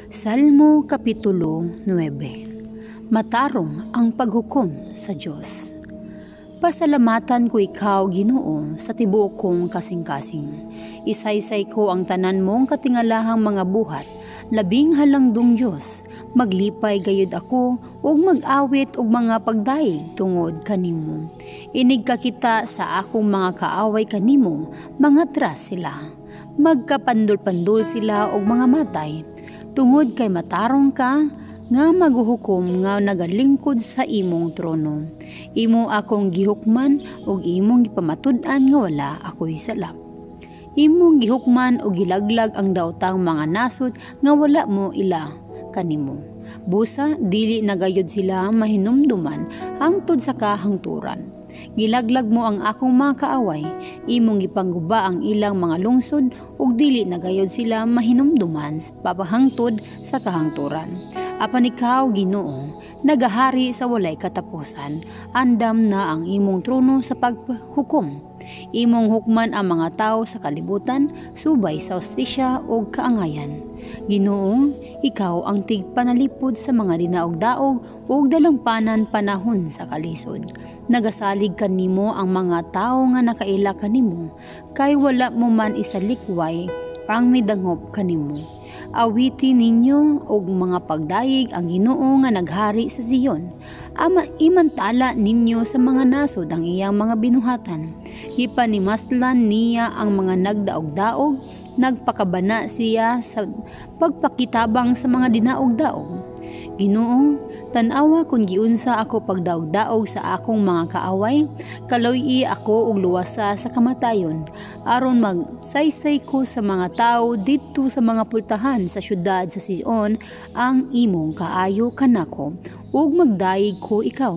Salmo Kapitulo 9. Matarong ang paghukom sa Dios. Pasalamatan ko ikaw, Ginoo, sa tibuok kong kasing-kasing. Isaysay ko ang tanan mong katingalahang mga buhat, labing halangdong Dios. Maglipay gayud ako ug mag-awit og mga pagdayeg tungod kanimo. Inig kakita sa akong mga kaaway kanimo, mangatras sila. Magkapandol-pandol sila og mga matay. Tungod kay matarong ka nga maguhukom nga nagalingkod sa imong trono. Imo akong gihukman ug imong gipamatud-an nga wala ako'y sala. Imong gihukman ug gilaglag ang daotang mga nasod nga wala mo ila kanimo. Busa dili na gayud sila mahinumduman hangtod sa kahangturan. Gilaglag mo ang akong mga kaaway, imong gipangguba ang ilang mga lungsod ug dili na gayud sila mahinumduman papahangtod sa kahangturan. Apan ikaw, Ginoo, nagahari sa walay katapusan, andam na ang imong trono sa paghukom. Imong hukman ang mga tawo sa kalibutan subay sa hustisya ug kaangayan. Ginoo, ikaw ang tigpanalipod sa mga dinaog-daog ug dalampanan panahon sa kalisod. Nagasalig kanimo ang mga tawo nga nakaila kanimo, kay wala mo man isalikway ang midangop kanimo. Awiti ninyo og mga pagdayeg ang Ginoo nga naghari sa Zion. Ama imantala ninyo sa mga nasod ang iyang mga binuhatan. Gipanimaslan niya ang mga nagdaog-daog, nagpakabana siya sa pagpakitabang sa mga dinaog-daog. Ginoo, tan-awa kung giunsa ako pagdaog-daog sa akong mga kaaway, kaluy-i ako og luwasa sa kamatayon, aron magsaysay ko sa mga tawo didto sa mga pultahan sa syudad sa Sion ang imong kaayo kanako, ug magdayeg ko ikaw.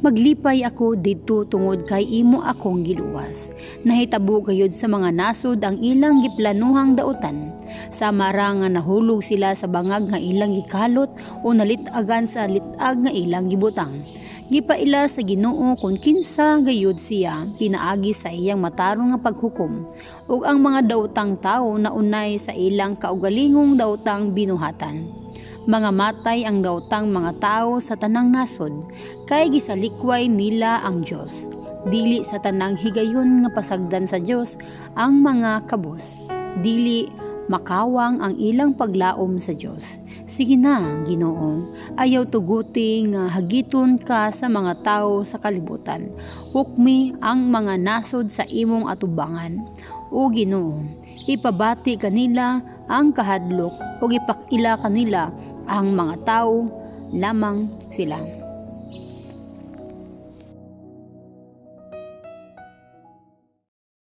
Maglipay ako didto tungod kay imo akong giluwas. Nahitabo gayud sa mga nasod ang ilang giplanuhang dautan. Sama ra nga nahulog sila sa bangag nga ilang gikalot o nalit-agan sa lit-ag nga ilang gibutang. Gipaila sa Ginoo kung kinsa gayud siya pinaagi sa iyang matarong nga paghukom, ug ang mga daotang tawo naunay sa ilang kaugalingong daotang binuhatan. Mga matay ang daotang mga tawo sa tanang nasod, kay gisalikway nila ang Dios. Dili sa tanang higayon nga pasagdan sa Dios ang mga kabos. Dili makawang ang ilang paglaom sa Dios. Sige na, Ginoo, ayaw tuguti nga hagiton ka sa mga tawo sa kalibutan. Hukmi ang mga nasod sa imong atubangan. O Ginoo, ipabati kanila ang kahadlok ug ipakila kanila ang mga tawo lamang sila.